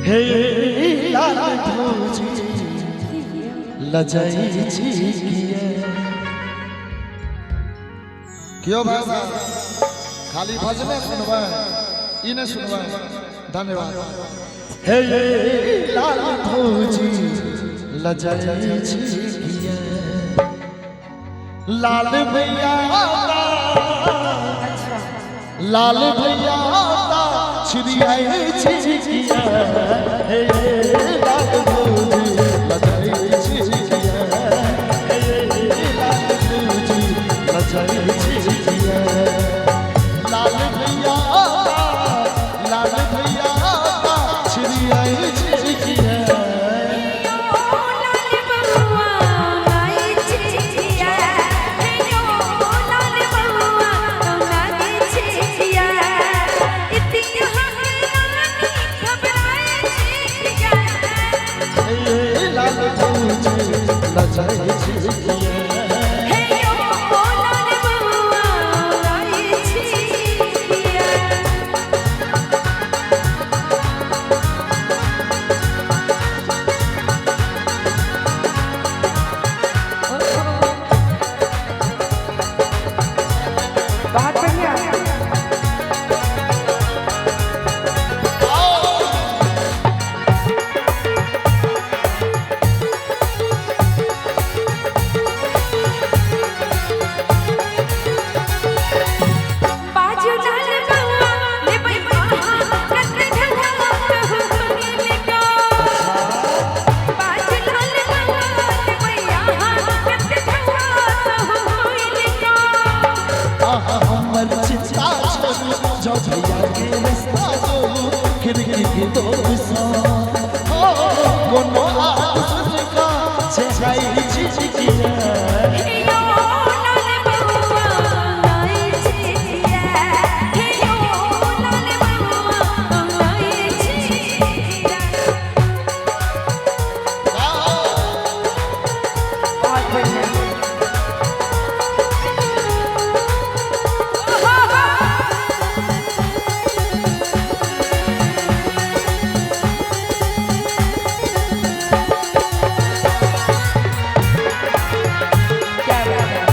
हे लाल भौजी लजै छी किया। क्यों भाई साहब खाली भजने सुनबै ई नहीं सुनबै। धन्यवाद। हे लाल भौजी लजै छी किया। लाल भैया लाल भैया छिड़ियाई छी किया। हे लाल भौजी लजै छी किया। हे लाल भौजी लजै छी किया। लाल भैया छिड़ियाई छी किया। लाल बउआ नाई छिया, हे यो लाल बउआ नाई छिया, इति हमें नानी घबराए छिया। हे लाल भौजी लजै छी किया। हे यो लाल बउआ नाई छिया। बहुत बढ़िया। बाजू लाल बउआ लेबै कहाँ कत ढंगा कहू मिलका। बाजू लाल बउआ लेबै अहाँ कत ढंगा कहू मिलका। आहा हमर चिंता छोड़ू जो भैया के रास्ता जोड़ू खिड़की के दोसा हो कोनो आग सुनका छाई छी किया। हे यो लाल बउआ नाई छिया, हे यो लाल बउआ नाई छिया। बहुत बढ़िया। क्या बात है।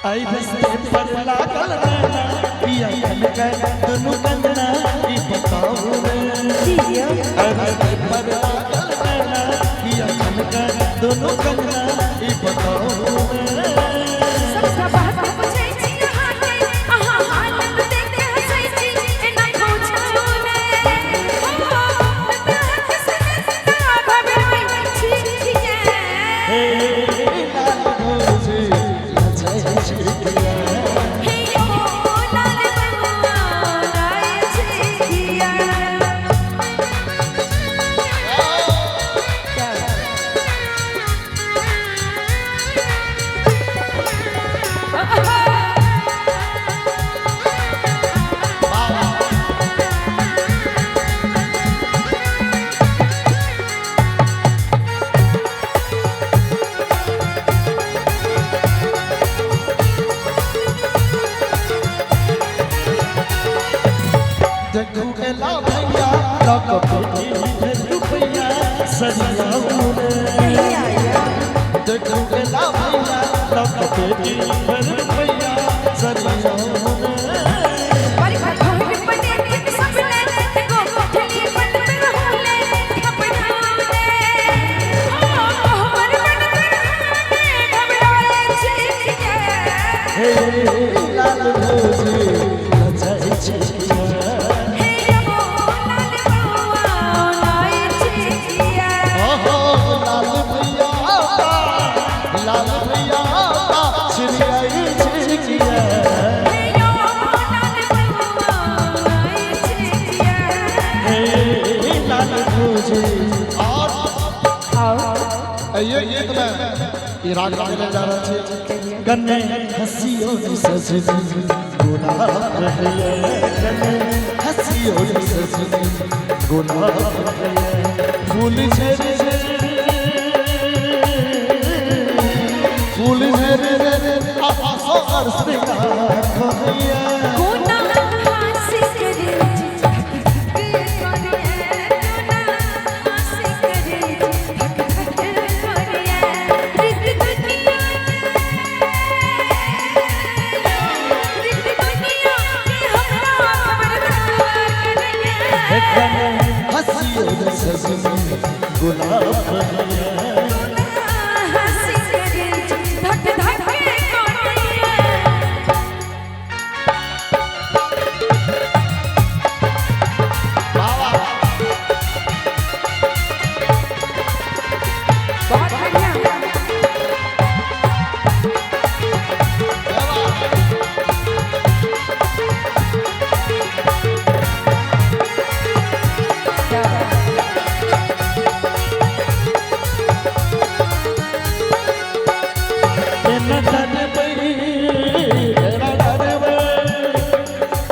आई रस्ते पर लागल नैना पिया खन के दुनु कंगना ई बताऊ रे। जियो। आई रस्ते पर लागल नैना पिया खन के दुनु कंगना ई बताऊ रे। सबटा बात पूछै छी अहाँके, अहाँ हालत देख के हँसै छी, एना पूछू ने। हो, तहक सनता घबराइ छी किया। हे लाल भौजी लजै छी किया। हे यो लाल बउआ नाई छिया। क्या बात है। देखू एला भैया लक बेटी भर रुपैया सरियाऊ रे। देखू एला भैया लक बेटी भर रुपैया सरियाऊ रे। बरखा घोर बने सबले, एगो कोठली बनत रहले, घबराउले। हो, कोहबर बनत रहले, घबराए छिया। हे लाल भौजी लजै छी किया। हे यो लाल बउआ नाई छिया। ओहो लाल भैया छिड़ियाई छी किया। हे यो लाल बउआ नाई छिया। हे लाल भौजी और आओ। ये गीत में ई राग खेले जा रहल छी। कने हसियो नी सजनी गुलाब है, कने हसियो नी सजनी गुलाब है। फूल झरे फूल झरे आहा सोहर श्रृंगार कहैया। गुलाब होइए। हंसी करे धक धक करैया। बाबा बहुत बढ़िया। क्या बात है। एना डरबै, एना डरबै,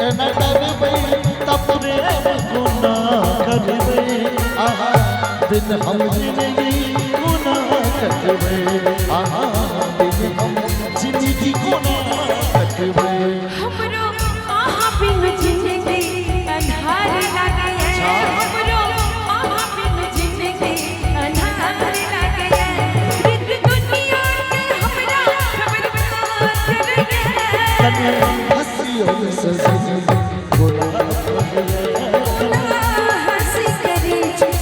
एना डरबै त प्रेम कोना करबै, आहा बिन हम जिंदगी कोना कटबै, आहा बिन हम जिंदगी कोना कटबै। हमरो आहा बिन जिंदगी अन्हार लागैया, हमरो आहा बिन जिंदगी अन्हार लागैया। रित दुनिया के हमरा खबर करैया। कने हंसियो सजनी गुलाब होइए। हंसी करे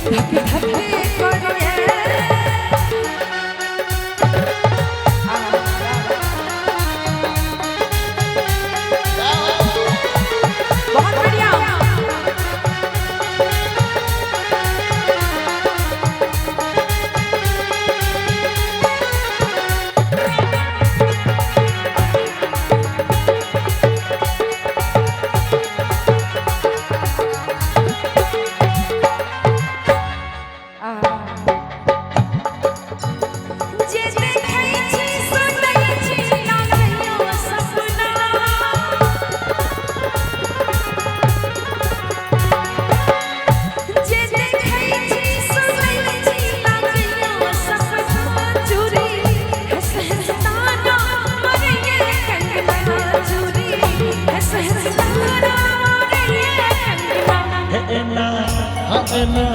धक धक करैया। बहुत बढ़िया। जे देखै छी सुनै छी लागैया सपना, जे देखै छी सुनै छी लागैया सपना। चूड़ी हंस हंस ताना मारैया कंगना, चूड़ी हंस हंस ताना मारैया कंगना। हे एना, हाँ एना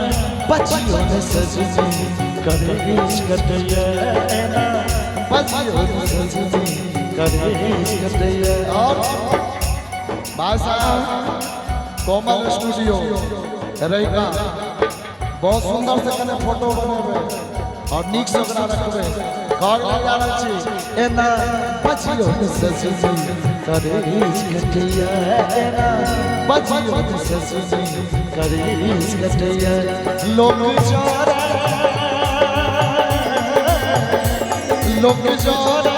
बचियो ने सजनी करेज कटैया, एना बचियो ने सजनी करेज कटैया। और भाई साहब कोमल स्टूडियो रैका बहुत सुंदर से कने फोटो बनेबै और नीक से ओकरा रखबै। घर लग जा रहल छी। एना बचियो ने सजनी करेज कटैया, एना बचियो ने सजनी करेज कटैया। लोक जरे, लोक जरे।